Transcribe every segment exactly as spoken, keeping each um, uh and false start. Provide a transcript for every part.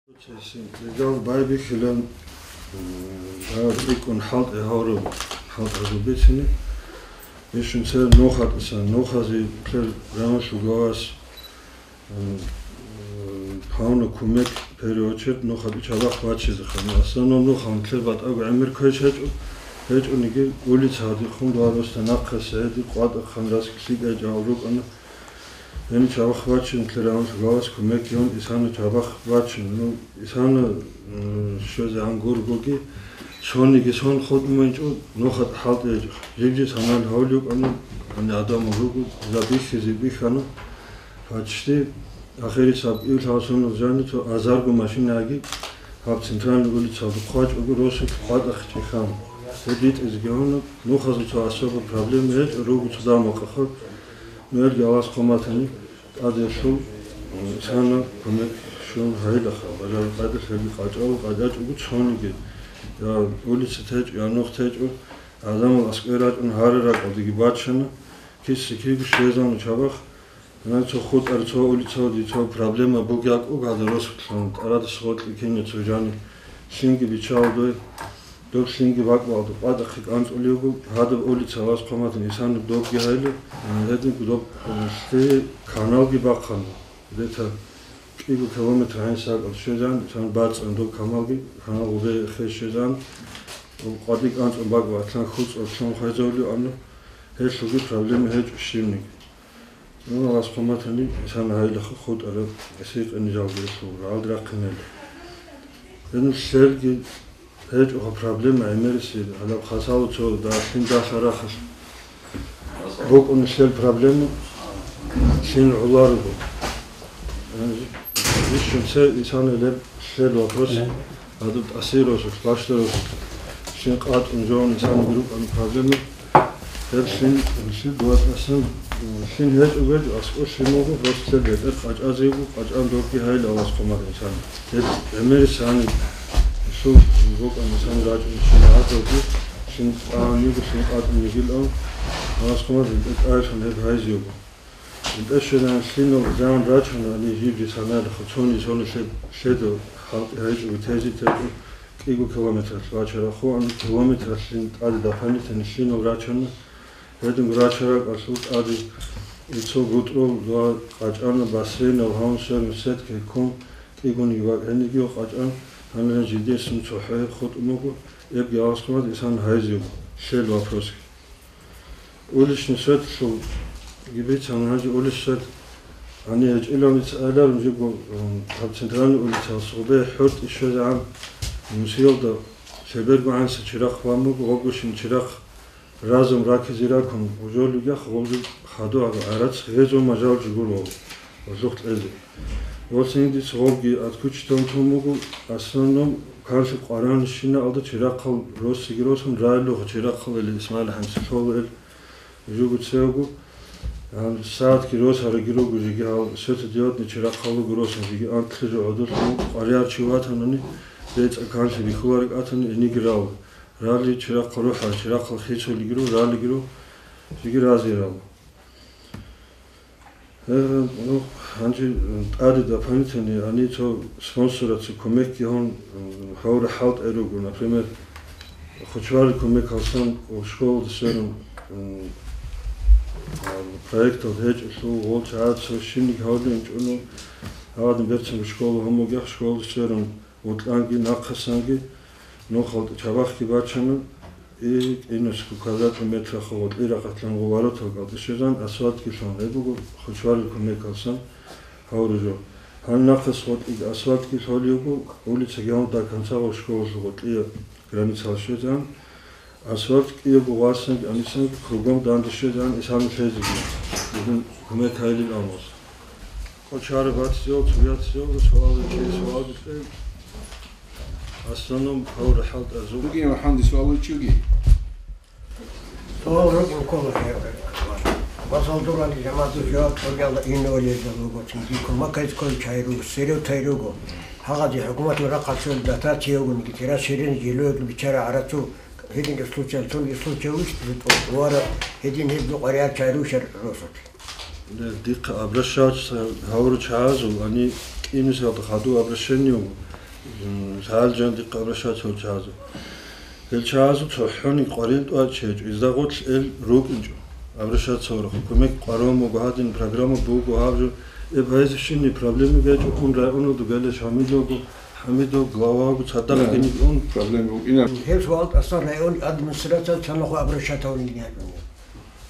Цесин цӀигал байбихьилан, м, гьаб икӀун хӀалтӀи гьавру, хӀалтӀазул бицине. Ишунцер нухатӀасан, нухазе ккер рагьун лъугавас, м, м, гьавна кумек, в первую очередь, нухатӀи чабахъ бачизехъан. Аслан нухалъ ккер батӀаго гӀемер квеш гьечӀо, гьечӀониги улицаде хун дугьал росда нахъа СигӀиди къватӀахъан раскӀ лъикӀай жагьал рукӀана. Гьениб чабахъ бачун, ккер рагьун лъугавас кумекги гьун, Исана чабахъ бачун. Ну, Исана, м, щвезегӀан гургоги, цониги сон хутӀун менчӀо, нухатӀ хӀалтӀи гьечӀо. Жиб-жиб санал гьавли вукӀана, гьаниб гӀадамал руго, забихьизе бихьана. Почти ахирисаб ил гьасунал жаниб цо азарго машинаги гьаб центральный улицалда хъвачӀого росулъ къватӀахъ чӀехана. Гьеб битӀизеги гьуна, нухазул цо особо проблема гьечӀо, руго цо дагьаб макъахъа. Нугьелги Аллагьас хъван батани, тӀаделъул, м, Исана кумек щун гьайилаха, бажараб къайдалъ гьебги къачӀала, къачӀачӀого цониги, я улица течӀо, я нух течӀо, гӀадамал аскӀове рачӀун гьарай ракӀалдеги бачана, киса-киго щвезавуна чабахъ. Гьанже цо хутӀараб цо улицаялде цо проблема бугеб бакӀ буго гьадин росулъ, тӀарадаса гъоркье кинаб цо жаниб лъимги биччала дой. Доб лъимги бакӀалда къватӀахъе кӀанцӀулев вуго, гьадаб улица Аллагьас хъван батани Исана добги гьайила, гьединго доб лъие каналги бахъана. Где-то кӀиго километр гьанже сакӀал щвезан, Исана бацӀцӀан доб каналги, канал гъубе хвей щвезан, къватӀи кӀанцӀун бакӀалда атлан хьуцӀ атлъун хвезавулев, амма гьелъулги проблема гьечӀо щибниги. Ну, Аллагьас хъван батани, Исана гьайилаха хутӀараб, гьесие къине жалги релълъул, рагӀалде рахъинел. Гьениб лъелги гьечӀоха проблема гӀемерисел, гьалаб хасало цо да-, лъим далъа рахъалъ букӀуна лъел проблема, лъим гӀоларого. Ишунце Исана леб лъел вопрос. Гьадаб тӀасиросулъ, бащдеросулъ, лъим къватӀун жо Исаниги рукӀана проблема. Гьеб лъим, лъим дугьа тӀасан, лъим гьечӀого гьечӀо, аскӀор лъим вуго, просто лъел бетӀер къачӀазе йиго, къачӀан добги гьайила Аллагьас хъван батани Исана. Гьеб гӀемерисани лъим букӀана Исана рачӀун лъим гьадалги, лъим тӀагӀан йиго, лъим къватӀун йигилан, Аллагьас хъван батани бетӀер тӀагӀелъун гьеб гьайзе йиго. ГьитӀа щвезегӀан лъимал зан рачана, гьаниб жиб-жиб саналъухъ цони-цони лъед-, лъеда хӀалтӀи гьайчӀого тезе течӀо, кӀиго километралъ вачарахъуан, километралъин тӀаде дополнительно лъимал рачана. Гьединго рачарал кӀалъул тӀаде ицо бутӀрул ва къачӀана бассейнал гьавун сверун сетка ккун, кӀигониги ва гьениги къачӀан, гьаниран жидесун цохӀо гьеб хутӀун буго, эбги Аллагьас хъван батани Исана гьайзе йиго, лъел вопросги. Уличный светлъулги бицана, гьанже уличный свет гьанир гьечӀилан ница айиларун жибго, м, гьаб центральный улицалъ гъубе хӀуртӀи щвезегӀан мусиялда лъеберго гӀанса чирахъ бан буго, гъобгощин чирахъ разом ракизе ракун гъужолигахъ гъобжи хадугӀараб гӀарац гъезул мажал жо гуро гъорлъухъ кьезе. Гъосинги дица гъобги отключитан тун буго, в основном, канлъи къваригӀанщиналда чирахъал росиги росун, райилуха чирахъал или Исмаил ХӀамсилъул ил жуго цевго, гьан, сагӀатги росараги руго жеги гьал светодиодный чирахъал руго росун жеги анкьлъи жо гӀодулъун къваригӀар чи ватанани, бецӀа канлъи бихьулареб кӀатани, иниги рал. Рали чирахъал рухӀа, чирахъал хицулигиру, ралигиру, жеги разирал. Э, ну, гьанже, м, тӀаде дополнительный, гьанив цо спонсораца кумекги гьун, м, гьавра хӀалтӀай руго, например, Хочвали кумекалсан школалда сверун, м, а, проектал гьечӀелъул гъолчагӀад цо щиниг гьавлин чӀуну, гьавадин берцинго школа гьамугех школалда сверун, гъутӀанги нахъасанги, нухалда чабахъги бачана, и кӀинусго квадратный метрахъа гъутӀи рахъатлъан гъо воротал кӀалтӀи щвезан, асфальтги лъун. Гьеб буго Хочвали кумекалсан гьавружо. Гьаниб нахъас гъутӀиги асфальтги лъолей йиго, улицаги гьаниб до конца гъо школалъул гъутӀия границал щвезан, асфальт кӀиябго васанги анисанги кругом данде щвезан Исана лъезеги бугин кумек гьайилин амрус. Къочара бацӀцӀиял, цугиял цӀцӀиялда суал ричӀей, суал бикьей. Асланом гьавра хӀалтӀазул. Бугин ва хӀанди суал ричӀоги. Суал рукӀин ккола. Масал дурани жамагӀатул жаваб кьургала иннавалиялда руго, цинги кумакайз кколел чагӀи руго, серев тай руго. Гьагъазе хӀукуматалъул рахъалъул дотация ругониги, тира серен жилуего бичара гӀарацу, гьединги случай, цониги случай вуч, вара гьедин гьеб жо къваригӀар чагӀи рушар росулъ. Дихъа обращаться гьавуру чагӀазул, ани кӀимисалда хадув обращение вуго, м, лъалжан дихъа обращаться гьавуру чагӀазул. Гьел чагӀазул цохӀони къварил тӀвачӀчӀечӀо, изда гъорлъ эл рукӀинчӀо. Обращаться гьавурахъ, кумек къваран буго, гьадин программа буго, гьаб жо, эб гьезищинни проблема гьечӀо, ун районалда гелеш гьамидалго, гьамидал главаго цадахъ Да. гьениб ун. Проблема букӀина. Гьеб суал тӀасан район администрация цалахъ обращаться гьавурин гьечӀо.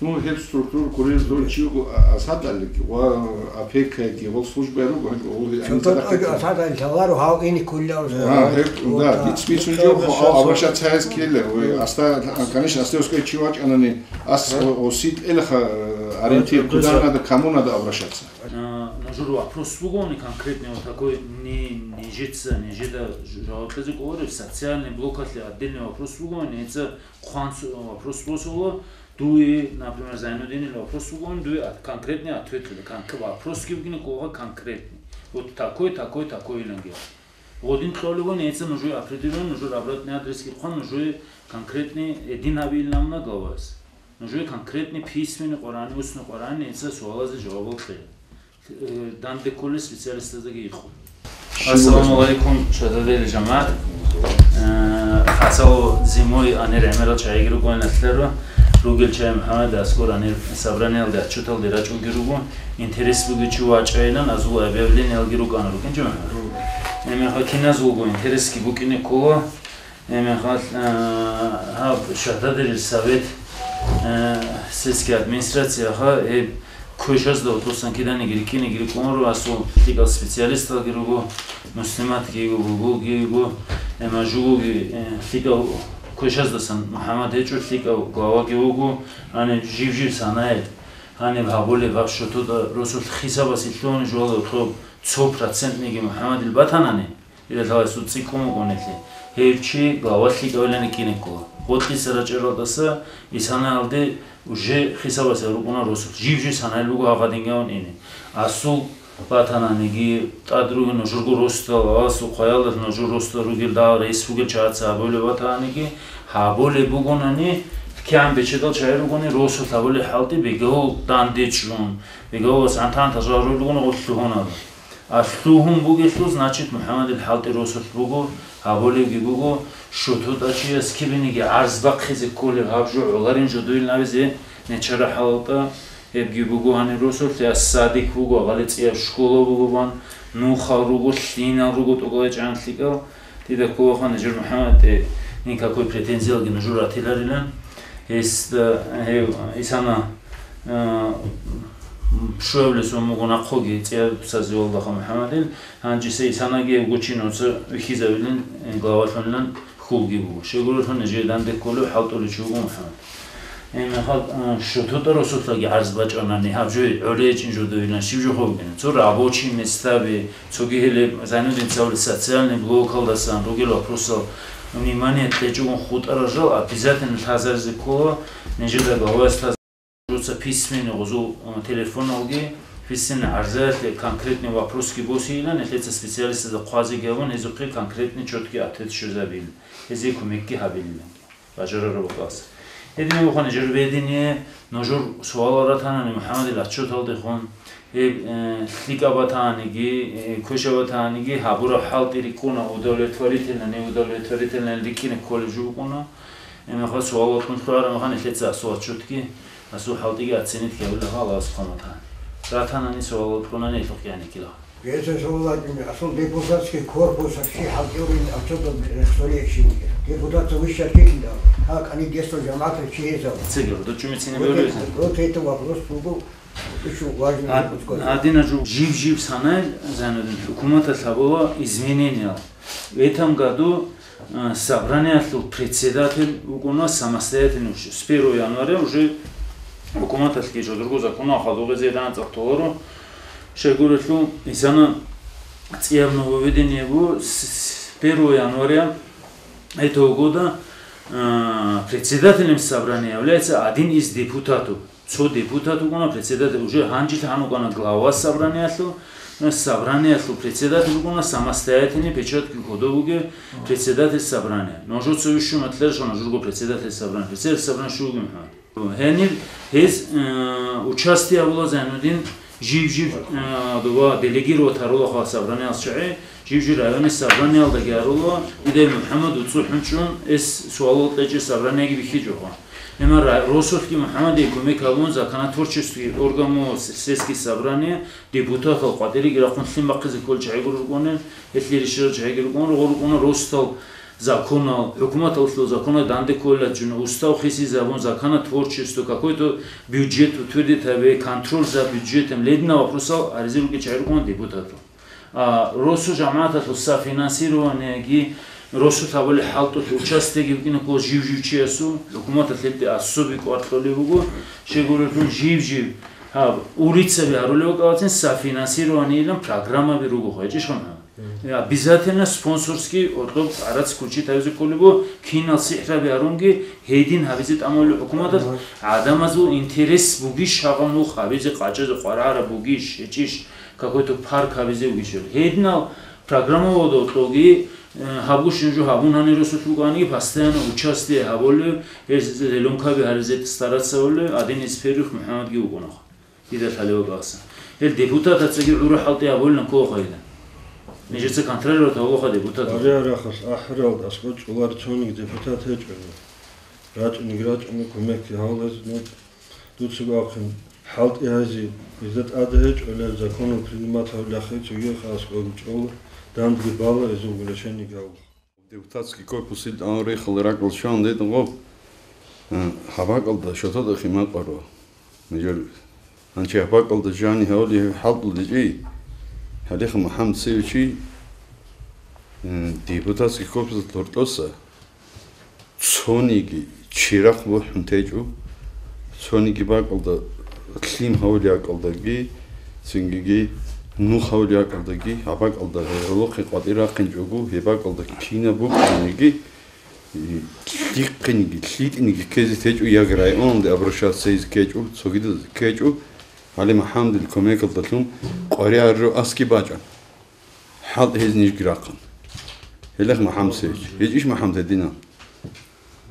Ну, гьеб структура курел дол чи вуго, а, асхӀабалги ва опекаги, ва служба руго, гьел, гьел Чотот администрация. Ага, асхӀабал лъаларо, гьав ини кколев. А, гьеб, Вот, да, а, диц бицун жо, а, обращаться гьайс ккела, ой, аста, конечно, аста оскай чи вачӀанани, ас, о, о, сит элха, э, ориентир, куда надо, кому надо обращаться. А, нужер вопрос бугони конкретный вот такой, не, не жеца, не жеда ж-, жаваб кьезе кӀоларев, социальный блокалъе отдельный вопрос бугони, эца хъван с-, вопрос босула, дуе, например, Зайнудинил вопрос бугони, дуе от-, конкретный ответ лъула, кон-, вопросги бугони кӀолха конкретный. Вот такой, такой, такой иланги. Гъодин кьолевони, эца нужуе определённый, нужер обратный адресги хъван, нужуе конкретный эдин гьабиилан абуна главас. Нужее конкретный письменный къварани, устный къварани, эца суалазе жавабал кье. Э, данде кколел специалистаздаги ихъо. Ассаламу алейкум, шададели жамагӀат. Э, хасав зимой анир гӀемерал чагӀиги ругони атларо, ругел чагӀи МухӀаммад Аскор анир собраниялде отчеталде рачӀунги руго, интерес бугев чи вачӀайилан азул объявлениялги рукӀана рукӀин жамагӀат. Гьебмехалъ киназулго интересги букӀине ккола. Гьебмехалъ, а, гьаб шагьдадерил совет, а, сельский администрацияха, гьеб квешазда вопросан киданиги рикӀкӀинеги рикӀкӀунаро, асул лъикӀал специалисталги руго, Муслиматги йиго, Булбулги йиго, гьебмехалъ жугьуги, э, лъикӀав квешаздасан МухӀаммад гьечӀо, лъикӀав главаги вуго, гьаниб жив-жив санай, гьаниб гьабулеб гьаб шутуда росулъ хисабасе лъугьунеб жугьалаб цо процентниги МухӀаммадил батанани, Илалъаласул цӀикӀкӀун вукӀунелъе, гьев чи глава лъикӀавилан рикӀкӀине ккола. Гъоркьиса рачӀаралдаса исанаялде уже хисабасеб рукӀуна росулъ. Жив-жив санайл буго гьагъадингавун ине. Асул батананиги, тӀад ругел нужерго росдал, асул хъваялда нужер росдал ругел дагьал рейс бугел чагӀаца гьабулеб батананиги, гьабулеб бугонани, кигӀан бечедал чагӀи ругони, росулъ гьабулеб хӀалтӀи бегавул данде чӀун, бегавулас гӀантан-гӀантал жал ругони гъолъ лъугьунала. А лъугьун бугелъул, значит, МухӀаммадил хӀалтӀи росулъ буго, гьабулебги буго, шутуда чияс кибениги гӀарз бахъизе кколеб гьаб жо гӀоларин жо дуил набизе нечара хӀалалда, гьебги буго гьаниб росулъ, я садик буго, гъале цӀияб школа буго бан, нухал руго, лъинал руго тӀокӀаб гьечӀан лъикӀал, Дида кколаха нижер МухӀаммадде никакой претензиялги нужер ратиларилан. Гьесда гьев исана, а, щуабилеб сон буго нахъоги цӀияб сазе валдаха МухӀаммадил. Гьанже се исанаги гьев гучи нуца вихьизавилин, э, главалъунилан хьулги буго. Щегурелъун нижее данде кколев хӀалтӀулев чи вуго МухӀаммад. Гьебмехалъ, а, шутуда росулъаги гӀарз бачӀанани, гьаб жо гӀолечӀин жо дуилан щиб жо хобгина? Цо рабочий местаби, цоги гьелеб Зайнудин цавли социальный блокалдасан ругел вопросал внимание кьечӀогун хутӀарал жал обязательно лъазаризе ккола, нижеда главаялъ лъаз-, жуца письменный гъузул, а, телефоналги, письменный гӀарзаялъе конкретный вопросги босейилан, нилъеца специалистазда хъвазеги гьабун, гьезухъе конкретный чёткий ответ щвезабилин, гьезие кумекги гьабилилан. Бажарараб бакӀалас. Гьединаб буго нижер ведение, нужер суалал ратанани МухӀаммадил отчеталдехун, гьеб, э, лъикӀаб батаниги, э, квешаб батаниги, гьабураб хӀалтӀи рикӀкӀуна, удовлетворительно, неудовлетворительно рикӀкӀине кколеб жо букӀуна. Гьебмехалъ суалал кьун лъугӀараб мехалъ нилъеца асул отчетги, асул хӀалтӀиги оценить гьабила Аллагьас хъваматани. Ратанани суалал кьунани гьелъухъ гӀенеккила. Гьесда суал вачӀунеб, асул депутатский корпусалъ чи хӀалтӀурин отчетал рехсолей чи вугев? Депутатца вищал килин дала? Гьа, кӀани гьесул жамагӀаталъ чи гьезал? Цигар, дучӀуми цина Вот бевлез? это, вот это вопрос буго очень важный. Ад-, подскажи. Адина жо жив-жив санай, Зайнудин, хӀукуматалъ гьабула изменениял. В этом году, э, собраниялъул председатель вукӀуна самостоятельный, с первого января уже хӀукуматалъги жодорго законал хадугъезе данцӀахъ толаро. Щайгурелъул, исана цӀияб нововведение буго, с, с первого января этого года, э, председателем собрания является один из депутатов. Цо депутат вукӀуна председатель, уже гьанжел гьанукӀана глава собраниялъул, э, собраниялъул председатель вукӀуна самостоятельный печатки кодов вугев председатель собрания. Нужеца вищун атларищ нужерго председатель собрания? Председатель собрания щугев, МухӀаммад? Гьениб гьез, э, участие гьабула Зайнудин жив-жив, э, дова делегировать гьарула хъа собраниялъ чагӀи, жив-жив районный собраниялдаги гьарула, идай МухӀаммад уцӀухӀун чӀун, эс суалал кьечӀеб собраниеги бихьичӀо хъа. Гьема ра-, росулъги МухӀаммадие кумек гьабун, законотворческий орган ва с-, сельский собрание депутатал къватӀиреги рахъун лъим бахъизе кколел чагӀи гуро рукӀуна, гьелъие рещтӀарал чагӀиги рукӀуна, рогъо рукӀуна росдал законал, хӀукуматалъул законал данде кколел жуна устав хисизабун, законотворчество, какой-то бюджет утвердить гьабе, контроль за бюджетом, ледина вопросал гьаризе рукӀел чагӀи рукӀуна депутатал. А, росу жамагӀаталъул софинансированиеги, росу лъабали хӀалтӀулъ участиеги букӀина ккола жив-жив чиясул, хӀукуматалъ гьелде особый кӀвар кьолеб буго, щегурелъул жив-жив, гьаб, улицаби гьарулев вакӀалацин софинансированиелан программаби руго, гьечӀищ хъана? Обязательно спонсорский гьоркьоб гӀарац включить гьабизе кколеб буго, кинал сихӀраби гьарунги, гьедин гьабизе тӀамулеб хӀукуматалъ, гӀадамазул интерес бугищ гьагъаб нух гьабизе къачӀазе къваригӀараб бугищ, гьечӀищ, какой-то парк гьабизе бугищ. Гьединал программа гьоркьоги, э, гьабгощин жо гьабун гьанир росулъ букӀаниги, постоянно участие гьабулев, гьез зеленкаби гьаризе стараться гьабулев, один из первых МухӀаммадги вукӀуна. Дида лъалев вакӀаласан. Гьел депутатацаги гӀура хӀалтӀи гьабулилан ккола хъа гьедин. Нижеца контролировать гьавулаха депутатал. Гьале арахалъ ахӀаралда аскӀор чӀолар цониги депутат гьечӀони. РачӀуниг рачӀуна, кумекги гьавулез, ну, дуцаго ахъин хӀалтӀи гьайзе, гьезда тӀада гьечӀолел законал принимать гьавлахъе цогиха аскӀор чӀола, дандги бала гьезул решениеги гьавула. Депутатский корпус ил тӀамал рехал ракӀал щван дедун гъоб, э, гьабакӀалда шатада химакъаро. Нижер гьанчи гьабакӀалда жани гьавли хӀалтӀулдичӀи, гьалихъа МухӀаммад Севичи, э, депутатский корпус гьоркьоса цониги чирахъ бухӀун течӀо, цониги бакӀалда лъим гьавулиякӀалдаги, цингиги нух гьавулиякӀалдаги, гьабакӀалда гьелохъе къватӀир рахъинчӀого, гьебакӀалда кинаб букӀаниги, лъихъиниги, лъитӀиниги ккезе течӀо, яги районалде обращаться гьезе ккечӀо, цогидаз ккечӀо, гьале МухӀаммадил кумекалдалъун къваригӀараб аски бачӀана. ХӀалтӀи гьез нижги рахъана. Гьелех МухӀаммад Севич. ГьечӀищ МухӀаммад гьединан?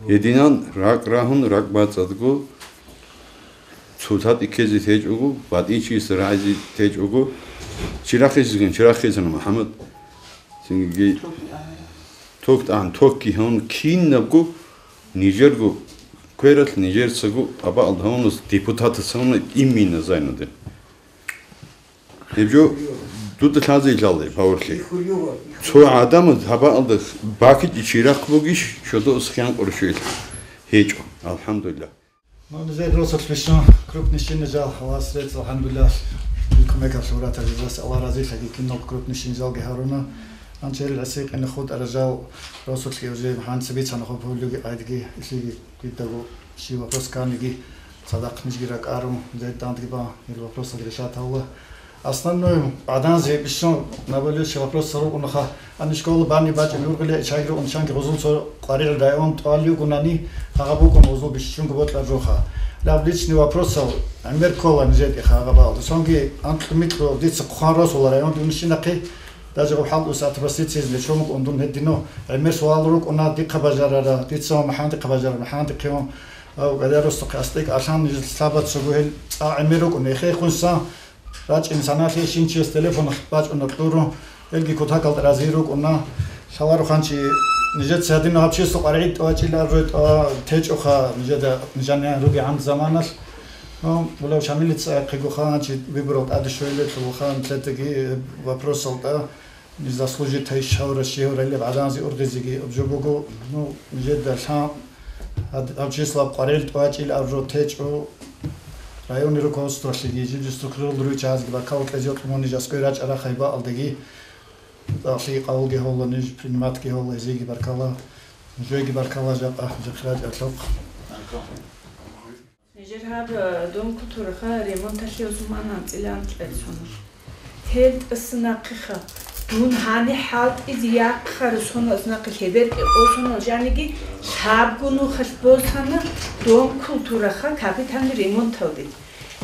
Гьединан ракӀ рагьун, ракӀ бацӀцӀадго, цо татӀи ккезе течӀого, батӀичияс рагӀизе течӀого, чи рахъизегин, чи рахъизана МухӀаммад. Цинги ток тӀагӀан, токги гьавун кинабго, нижерго квералъ, нижерцаго абаалда гьавунас депутатаца гьавуна имина Зайнудин. Гьеб жо дуда лъазе илалде, Павллъи. Цо гӀадамаз гьабаалда бакичӀи чирахъ бугищ, щодо схъян къуршуялъ гьечӀо, алхӀамдулиллагь. Ну, нижер росулъ бищун крупный щинал жал, Аллагьас рецц, алхӀамдулиллагь, ил кумекалъул ратазе, Аллагь разилъаги, кинал крупный щинал жалги гьаруна. Анчерил гӀиси къинахъ хутӀарал жал росулъги уже гьанцӀ бицана хоб гьуллуги гӀедги, илъиги дидаго щив вопрос кканиги, цадахъ нижги ракӀарун, дандги ба, ил вопросалги решать гьавула. Основной гӀаданзе бищун наболевший вопросал рукӀунаха, ани школа бани бачӀин ургъиле чагӀи рукӀун чанги гъузул цо къваригӀел район тӀвал югунани, гьагъа букӀун гъузул бищунго бокьар жоха. Лав личный вопросал гӀемер ккола нижетӀеха гьагъа балда. Цонги анкьу-микьу дица хъван росула район дунищинахъе, даже гъуб хӀалтӀуса отпроситься гьезин чомук ундун гьедино, гӀемер суал рукӀуна дихъа бажарара, дица ва МухӀаммад дихъа бажарара, МухӀаммад дихъе ва, ав, гӀеларусухъе астӀик алъан нижер лъабацаго гьел цӀа гӀемер рукӀуна. Эхе хъунсан, РачӀин саналъе ишин чияс телефон бачӀуна кьуру, гьелги кутакалда рази рукӀуна. Лъаларо хъанчи, нижеца гьадинав гьаб чиясул къваригӀел тӀвачӀила аррой тӀва течӀоха, нижеда, нижание ругегӀан заманалъ. Ну, гьулав Шамилица хъего хъанчи выборал тӀаде щвелелъул хан лъетаги вопросал тӀа, ниж заслужит гьай щавра щевра илеб гӀаданзе ургъизеги обжо буго. Ну, нижеда лъан гьаб, гьаб чиясул къваригӀел тӀвачӀила аррой течӀо. Районный руководстволъиги, жиб-жиб структуралда ругел чагӀазги баркала кьезе кьумунищ аскӀой рачӀарахъ гьайбаалдаги, алъи къавулги гьавула, ниж приниматги гьавула, гьезиеги баркала, нужееги баркала жакъа, жакъа рачӀаралъухъ. Нижер гьаб, э, дом культураха ремонталъе гьезуман анцӀила анкьа цоно. Гьел тӀаса нахъеха. Дун гьаниб хӀалтӀизе яхъараб соналъ нахъе лъеберкӀи къосунал жаниги лъабго нухалъ босана дом культураха капитальный ремонталде.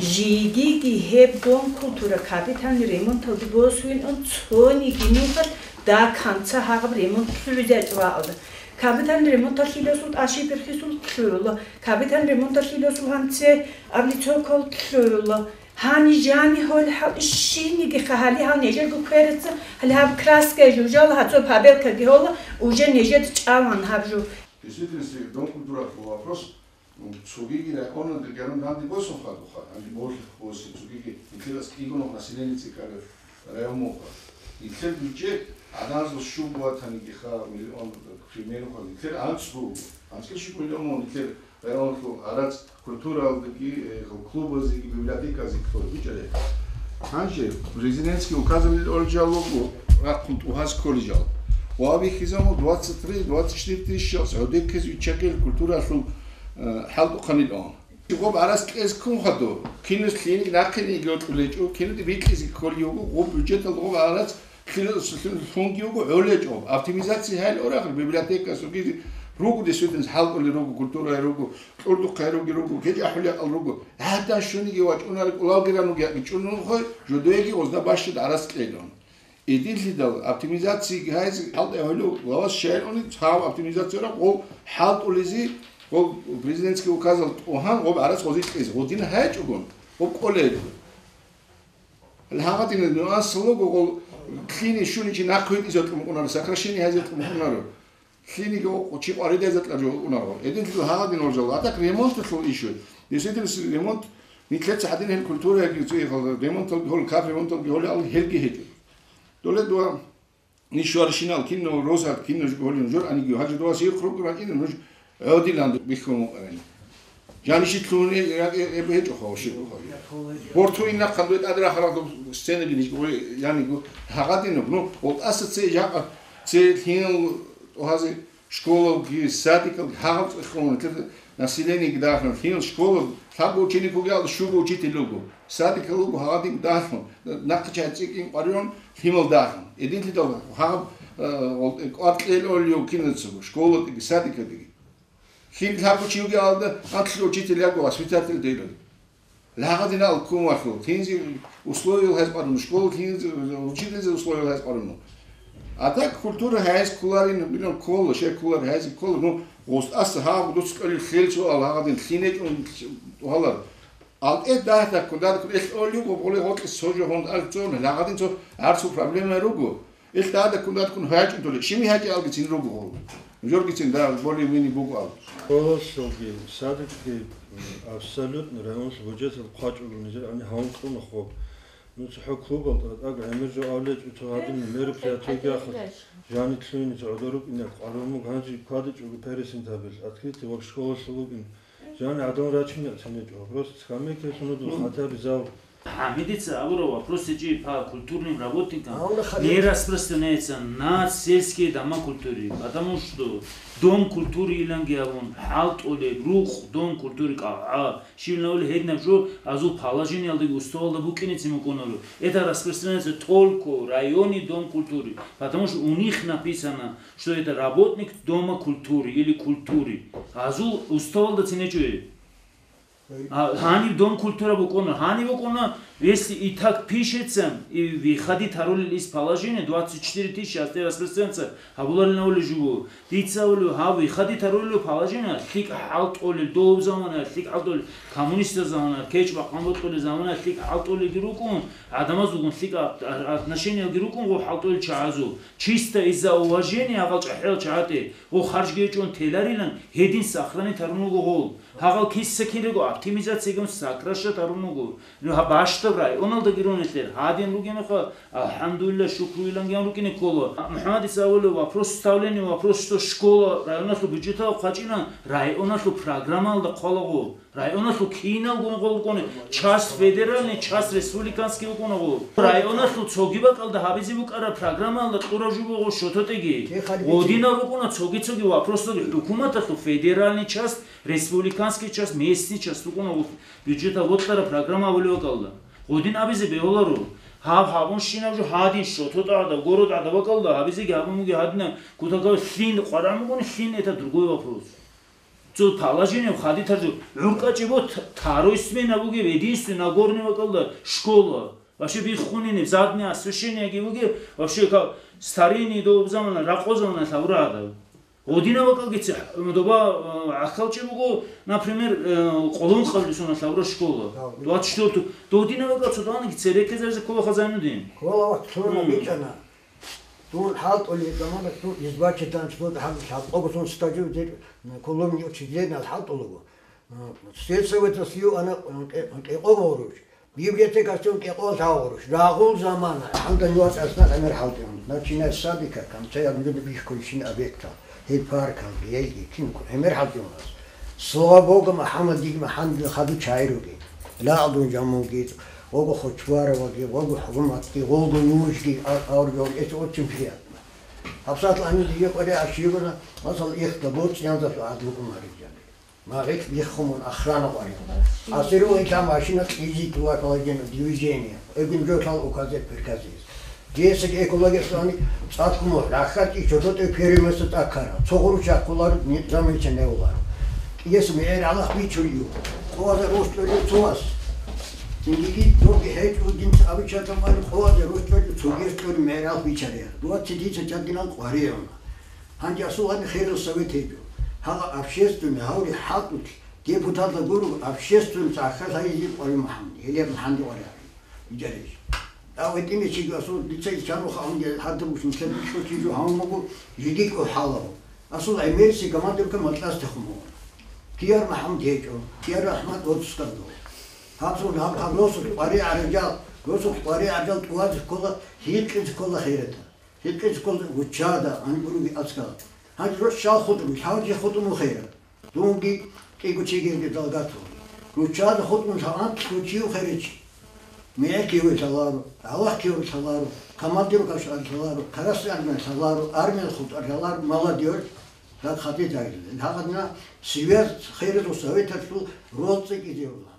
Жидеги гьеб дом культура капитальный ремонталде босуйин ун цониги нухалъ даканца гьагъаб ремонт лъугӀизарчӀваалда. Капитан ремонталъиласул тӀаши-берхъисул лъугӀула, капитан ремонталъиласул гьанце аблицовкал лъугӀула. Гьани жани гьол хӀал щинигиха гьали гьал нежерго квераца, гьали гьаб краска жужала, гьацо пабелкаги гьола, уже нежер чӀалан гьаб жу. Действительно, дом культуры вопрос. Цогиги районал гьарун данде босун хадуха, данде болх босун, цогиги нилъерас кӀиго нух население цӀикӀкӀараб район муха. Нилъер бюджет гӀадамазул щуго ватаниги ха миллион, к примеру, ха, нилъер анцӀго, анцӀго щиб миллион мун нилъер районалъул гьарац культуралдаги, э, клубазеги, библиотеказеги кколеб бучӀараб. Гьанже президентский указалил оригиналлого рахъун тӀугьаз колледжал. Ва абихьизаму двадцать три, двадцать четыре тысячи гӀодеккиз виччагел культуралъул, э, хӀалтӀухъанил он. Гъоб гӀарац кьез ккун хадур, кинус лъиник нахъе йикӀулечӀо, кинуде бикьизе кколев вуго, гъоб бюджеталда гъоб гӀарац лъил-, лъунги вуго гӀолечӀо. Оптимизация гьайил орахъ, библиотека, суги руго, действительно, хӀалтӀулел руго, культура руго, кьурдухъе руги руго, гьечӀ ахӀулел руго. ГӀадан щуниги вачӀунарел кӀулалги рануги якги чӀунун хой, жодоеги гъозда бащад гӀарац кьелун. Идиллъидал оптимизацияги гьайзе хӀалтӀи гьолев главас шагьар уни цав оптимизацияра гъов хӀалтӀулизи, гъов президентский указал тӀугьан гъоб гӀарац гъозилъизе, гъодин гьайчӀогон, гъоб кӀолейго. Гьагъадина нуансалого гъол лъини щуни чи нахъ гьитӀизе кьумукъунаро, сокращение гьайзе кьумукъунаро. Лъиниги гъо-, чи къваридайзе кьаржо укӀунаро. Эдинлъидал гьагъадин оржал. А так ремонталъул ишо. Действительно, ремонт, нилъеца гьадин гьел культура яги цӀи-, ремонталги гьол, кап ремонталги гьолел гьелги гьечӀо. Доле дуа ниш варшинал кино, роза кино жо-, гьолин жор аниги, гьажи дуа сир хургу ракӀина нуж гӀодилан бихьун вукӀарани. Жаниши лъугьуни я-, я-, я-, гьечӀо хавши. Борту инна хъандуй тӀадрахарал сценаги ниш гъой яниго гьагъадинаб. Ну, ол аса це жакъа це лъинал тӀугьази школалги, садикалги гьагъаб цӀехолъун, населениеги дагьун, гьел школа лъабго ученик вугел, щуго учитель вуго, садикал вуго гьагъадин дагьун, нахъе чай цӀикӀкӀин къваригӀун, лъимал дагьун. Эдинлъидал гьагъаб, э, кӀвар кьел олев кинацаго, школатиги, садикалдеги. Лъим лъабго чи вугелалда, анлъго учитель яго воспитатель дилан. Лагъадина алкумалъул, кинзи условиял гьез къарун, школа кинзи учительзе условиял гьез къарун. А так культура гьез куларин, билан ккола, шер кулар гьез ккола, ну, гъустаса гьав дуц кьолел хел цо ал гьагъадин лъинечӀун гьалар. Ал э дагь даккун, дадкун, эл олив бо боле гъоркье сожо гьон алцон, лагъадин цо арцу проблема руго. Ил дада кундаткун гьачӀун толе, шими гьачӀи алгицин руго гъол. Жоргицин да более-менее буго ал. Школалъулги, садикги, м, абсолютно районлъ бюджетал хъвачӀугун нижер ани гьавун кьуна хоб. Ну, цохӀо клубал тӀатӀаг гӀемер жо авлечӀо цо гьадин мероприятиеги ахъа. Жанитлъуни цо гӀодорукӀине къарумуг гьанжи квадичӀого пересин табил. Открытый вак школалъул вукӀин. Жан гӀадан рачине цинечӀо. Просто скамейка лъуна дул, ну, хотя бы зал. ХӀамидица абура вопрос гьечӀи по культурным работникам. А, он не распространяется на сельские дома культуры, потому что дом культуры иланги абун, хӀалтӀулеб, рукъ, дом культуры кӀалгӀа, щиб нагӀули гьединаб жо азул положениялдаги уставалда букӀинецин букӀунаро. Это распространяется только в районе дом культуры, потому что у них написано, что это работник дома культуры или культуры. Азул уставалда цинечӀо. А, гьаниб дом культура букӀуна. Гьаниб букӀуна, если и так пишется, и выходить гьарулел из положения, двадцать четыре тысячи асте распространца гьабуларин авулел жуго. Дица авулев, гьав выходить гьарулел положение, лъикӀ хӀалтӀулел, дов замана, лъикӀ хӀалтӀулел, коммунистер замана, кечӀ бакъан бокьулел замана, лъикӀ хӀалтӀулелги рукӀун, гӀадамаз вугун лъикӀ ат-, отношениялги рукӀун гъо хӀалтӀулел чагӀазул. Чисто из-за уважения гьал чӀахӀиял чагӀате, гъо харжги гьечӀун теларилан, гьедин сохранить гьарун вуго гъол. Гьагъал киса-кирего оптимизациягун сокращать гьарун вуго. Ну, гьаб бащдаб районалдаги рунелъер гьадин ругенухъа, алхӀамдулилла, шукруилан гьан рукӀине ккола. МухӀаммадица авулев вопрос ставления, вопрос, что школа районалъул бюджеталда хъвачӀина, районалъул программалда хъвалаго. Районалъул киналгун гъол рукӀуна, часть федеральный, часть республиканский рукӀуна гъол. Районалъул цоги бакӀалда гьабизе букӀараб программалда кьураб жо буго шототӀеги. Гъодинал рукӀуна цоги-цоги вопросалги хӀукуматалъул федеральный часть, республиканский часть, местный часть рукӀуна гъол бюджеталда вокьараб программа абулеб бакӀалда. Гъодин абизе бегьуларо. Гьаб гьабунщинаб жо гьадин шототӀа гӀадаб, город гӀадаб бакӀалда гьабизеги гьабун бугеб гьадинаб кутакаб лъин къваригӀун бугони, лъин это другой вопрос. Цо положение хадитаржу гӀуркӀачӀебо т-, второй смена бугеб, единственный нагорный бакӀалда школа. Вообще биххунин, заднее освещениеги бугеб, вообще как старинный доб замана, ракъо замана лъавра гьадаб. Гъодинав вакӀалги ци-, доба, э, гӀахьалчи буго, например, э, Къолонкъалде соналъ гьабураб школа. Гьав, двадцать четвёртого. Додинав вакӀал цо данаги церекезаризе ккола Хазайнудин. Ккола вахт лъугьана Мм. бичӀана. Дун хӀалтӀулеб замана, дун избачитанчи дуда хӀалтӀулеб, хӀалтӀуго сон стажу дир, м, клубный учитель хӀалтӀулаго. М, сельсоветалъ юана, м, кье-, кьекъого гъурущ. Библиотекалъун кьекъо лъагъурущ. Рагъул замана, хӀандан вацӀцӀалъна гӀемер хӀалтӀун. Начиная с садика, конца я нужда бихьулщин объектал. Гьеб паркалги, гьелги, кин гӀемер хӀалтӀун. Слава Богу, МухӀаммад, диги МухӀаммадил хадув чагӀи ругин. Лагъдун жамунги, гъого Хочбароваги, гъого ХӀукуматги, гъого нужги, а-, аврги, эс очень приятно. ГьабсагӀат гьанив диги къваригӀарщи йигуна, масала, ихда боцӀиянзалъ гӀадлу умарил жани. Магъикъ биххун охрана къваригӀун. Асирул икьа машина кьизи тула калаген движение. Эгун жо лъал указе приказиз. Десять экологиясани цӀакъ мугь, рахьа кӀи чодотӀе перемеса цӀакара. Цо гъуру чахъулар замечание улар. КӀиес мегӀер гӀалах бичуриу. Къоаза рушкӀури цоас. Цинги доги хӀечӀо дин абичатаман къоаза рушкӀури цогес кьури мегӀер гӀалах бичария. Дуа цитица чадгинал къваригӀуна. Гьанже асулани хирал совет гьечӀо. Гьала общественный гьаври хӀалтӀулъ депутатла гуро общественный цӀахьа лъайизе къваригӀун МухӀаммад, гьелеб МухӀаммад къваригӀун. Иджариш. А гьитӀинав чиги асул дица ичану хаунги гьадаб бушин ккел бихьулъи жо гьавун буго жидикӀго хӀалав. Асул гӀемерси командирка Малкьастехун буго. Кияр МухӀаммад гьечӀо, Кияр РахӀмат отпускалда. Гьаб сун гьаб, гьаб росулъ къваригӀарал жал, росулъ къваригӀарал жал тӀуваз ккола, гьикъиз ккола хирата. Гьикъиз ккола руччада, гьаниб буруги аскал. Гьанже рос щал хутӀун, лъабаб жи хутӀун вухейра. Дунги кӀиго чигелги далгатун. Руччада хутӀун лъабаб анкьго чи вухейричи. МегӀер киве лъаларо, гӀалах киве лъаларо, командир кашар лъаларо, карас армия лъаларо, армия хутӀар лъаларо, молодёжь, рахъ хадидайилан. Гьагъадна связь хирал советалъул рол цӀикӀкӀизе рула.